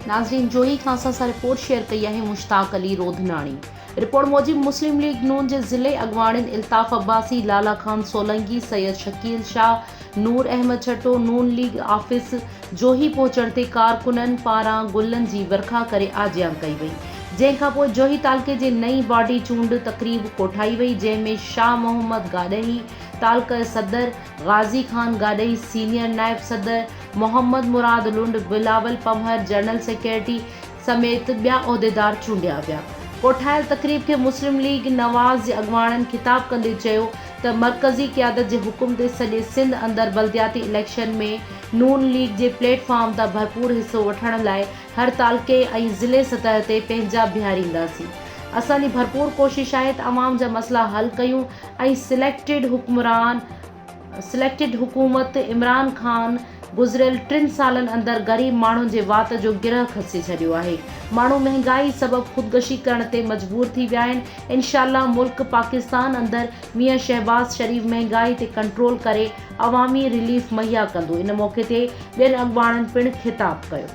ناظرين جوهي کان اسان سان رپورٽ شيئر ڪئي آهي مشتاق علي روڌناڻي. رپورٽ موجب مسلم ليگ نون جي ضلعي اڳواڻن الطاف عباسي، لالا خان سولنگي، سيد شڪيل شاهه، نور احمد ڇٽو نون ليگ آفيس جوهي پهچڻ تي ڪارڪنن پاران گلن جي ورکا ڪري آجيان ڪئي وئي جنهن کانپوء جوهي تعلقي جي نئين باڊي چونڊ تقريب ڪوٺائي وئي جنهن ۾ شاهه محمد گاڏهي تعلقه صدر، غازي خان گاڏهي سينيئر نائب صدر، محمد مراد لنڊ، بلاول پنهور جنرل سيڪريٽري سميت ٻيا عهديدار چونڊيا ويا. ڪوٺايل تقريب کي مسلم ليگ نواز جي اڳواڻن خطاب ڪندي چيو ته مرڪزي قيادت جي حڪم تي سڄي سنڌ اندر بلدياتي اليڪشن ۾ نون ليگ جي پليٽ فارم تان ڀرپور حصو وٺڻ لاء هر تعلقي ۽ ضلعي سطح تي پنهنجا بيهارينداسين اسان جي ڀرپور ڪوشش آهي ته عوام جا مسئلا حل ڪيون ۽ سليڪٽيڊ حڪمران سليڪٽيڊ حڪومت عمران خان گذريل ٽن سالن اندر غريب ماڻهن جي وات جو گرهه کسي ڇڏيو آهي، ماڻهو مهنگائي سبب خودڪشي ڪرڻ تي مجبور ٿي ويا آهن، انشاء الله ملڪ پاڪستان اندر ميان شهباز شريف مهنگائي تي ڪنٽرول ڪري عوامي رليف مهيا ڪندو، ان موقعي تي ٻين اڳواڻن پڻ خطاب ڪيو.